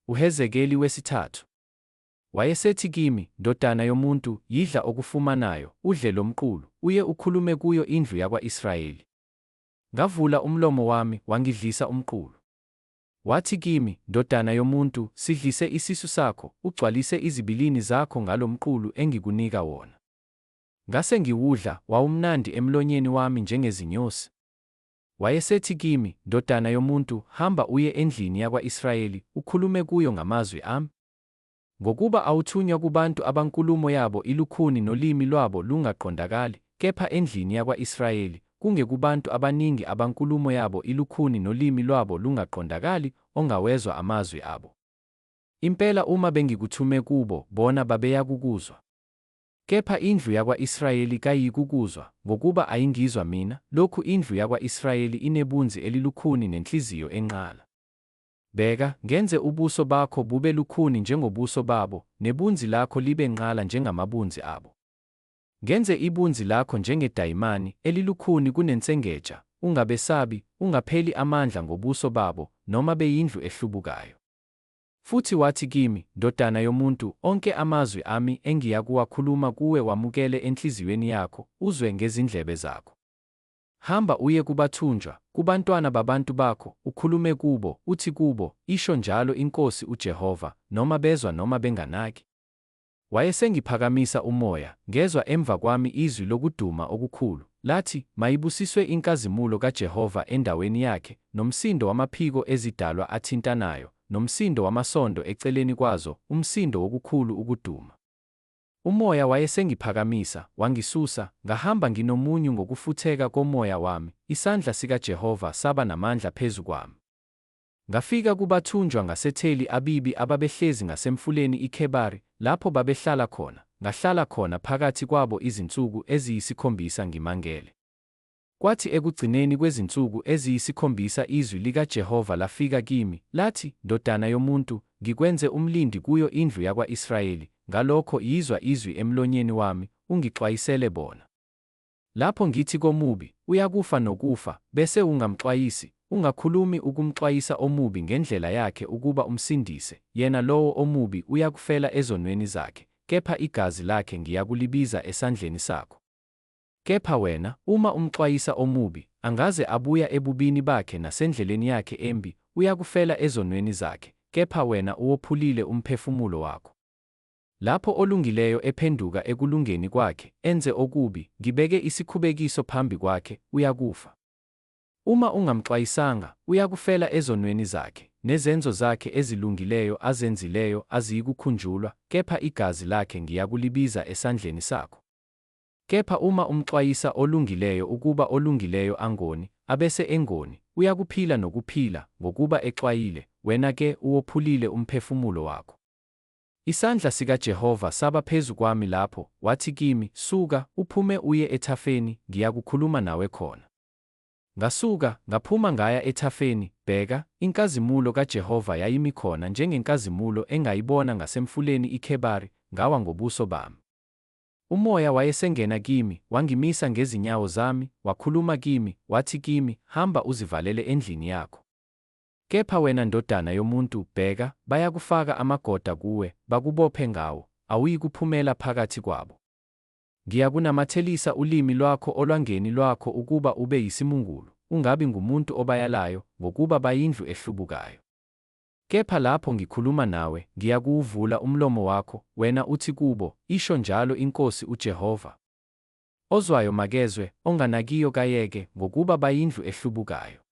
UHezekeli wesithathu. Wayesethi kimi, Ndodana yomuntu, yidla okufumanayo, udle lo mqulu, uye ukhulume kuyo indlu yakwa-Israyeli. Ngavula umlomo wami, wangidlisa umqulu. Wathi kimi, Ndodana yomuntu, sidlise isisu sakho, ugcwalise izibilini zakho ngalo mqulu engikunika wona. Ngase ngiwudla, wawumnandi emlonyeni wami njengezinyosi. Wayesethi kimi, Ndodana yomuntu, hamba uye endlini yakwa-Israyeli, ukhulume kuyo ngamazwi ami. Ngokuba awuthunywa kubantu abankulumo yabo ilukhuni nolimi lwabo lungaqondakali, kepha endlini yakwa-Israyeli, kungekubantu abaningi abankulumo yabo ilukhuni nolimi lwabo lungaqondakali, ongawezwa amazwi abo. Impela uma bengikuthume kubo, bona babeyakukuzwa. Kepha indlu yakwa-Israyeli kayiyikukuzwa, ngokuba ayingizwa mina, lokhu indlu yakwa-Israyeli inebunzi elilukhuni nenhliziyo enqala. Bheka, ngenze ubuso bakho bube lukhuni njengobuso babo, nebunzi lakho libe nqala njengamabunzi abo. Ngenze ibunzi lakho njengedayimani, elilukhuni kunensengeja, ungabesabi, ungapheli amandla ngobuso babo, noma beyindlu ehlubukayo. Futhi wathi kimi, Ndodana yomuntu, onke amazwi ami engiyakuwakhuluma kuwe wamukele enhliziyweni yakho, uzwe ngezindlebe zakho. Hamba uye kubathunjwa, kubantwana babantu bakho, ukhulume kubo, uthi kubo, Isho njalo iNkosi uJehova, noma bezwa noma benganaki. Wayesengiphakamisa umoya, ngezwa emva kwami izwi lokuduma okukhulu, lathi, Mayibusiswe inkazimulo kaJehova endaweni yakhe, nomsindo wamaphiko ezidalwa athintanayo, nomsindo wamasondo eceleni kwazo, umsindo wokukhulu ukuduma. Umoya wayesengiphakamisa, wangisusa, ngahamba nginomunyu ngokufutheka komoya wami, isandla sikaJehova saba namandla phezu kwami. Ngafika kubathunjwa ngaseTheli Abibi ababehlezi ngasemfuleni iKhebari, lapho babehlala khona, ngahlala khona phakathi kwabo izinsuku eziyisikhombisa ngimangele. Kwathi ekugcineni kwezinsuku eziyisikhombisa izwi likaJehova lafika kimi, lathi, Ndodana yomuntu, ngikwenze umlindi kuyo indlu yakwa-Israyeli, ngalokho yizwa izwi emlonyeni wami, ungixwayisele bona. Lapho ngithi komubi, Uyakufa nokufa, bese ungamxwayisi, ungakhulumi ukumxwayisa omubi ngendlela yakhe ukuba umsindise, yena lowo omubi uyakufela ezonweni zakhe, kepha igazi lakhe ngiyakulibiza esandleni sakho. Kepha wena, uma umxwayisa omubi, angaze abuya ebubini bakhe nasendleleni yakhe embi, uyakufela ezonweni zakhe, kepha wena uwophulile umphefumulo wakho. Lapho olungileyo ephenduka ekulungeni kwakhe, enze okubi, ngibeke isikhubekiso phambi kwakhe, uyakufa. Uma ungamxwayisanga, uyakufela ezonweni zakhe, nezenzo zakhe ezilungileyo azenzileyo aziyikukhunjulwa, kepha igazi lakhe ngiyakulibiza esandleni sakho. Kepha uma umxwayisa olungileyo ukuba olungileyo angoni, abese engoni, uyakuphila nokuphila, ngokuba exwayile, wena ke uwophulile umphefumulo wakho. Isandla sikaJehova saba phezu kwami lapho, wathi kimi, Suka, uphume uye ethafeni, ngiyakukhuluma nawe khona. Ngasuka, ngaphuma ngaya ethafeni, bheka, inkazimulo kaJehova yayimi khona njengenkazimulo engayibona ngasemfuleni iKhebari, ngawa ngobuso bami. Umoya wayesengena kimi, wangimisa ngezinyawo zami, wakhuluma kimi, wathi kimi, Hamba uzivalele endlini yakho. Kepha wena ndodana yomuntu, bheka, bayakufaka amagoda kuwe, bakubophe ngawo, awuyikuphumela phakathi kwabo. Ngiyakunamathelisa ulimi lwakho olwangeni lwakho ukuba ube yisimungulu, ungabi ngumuntu obayalayo, ngokuba bayindlu ehlubukayo. Kepha lapho ngikhuluma nawe, ngiyakuwuvula umlomo wakho, wena uthi kubo, Isho njalo iNkosi uJehova. Ozwayo makezwe, onganakiyo kayeke, ngokuba bayindlu ehlubukayo.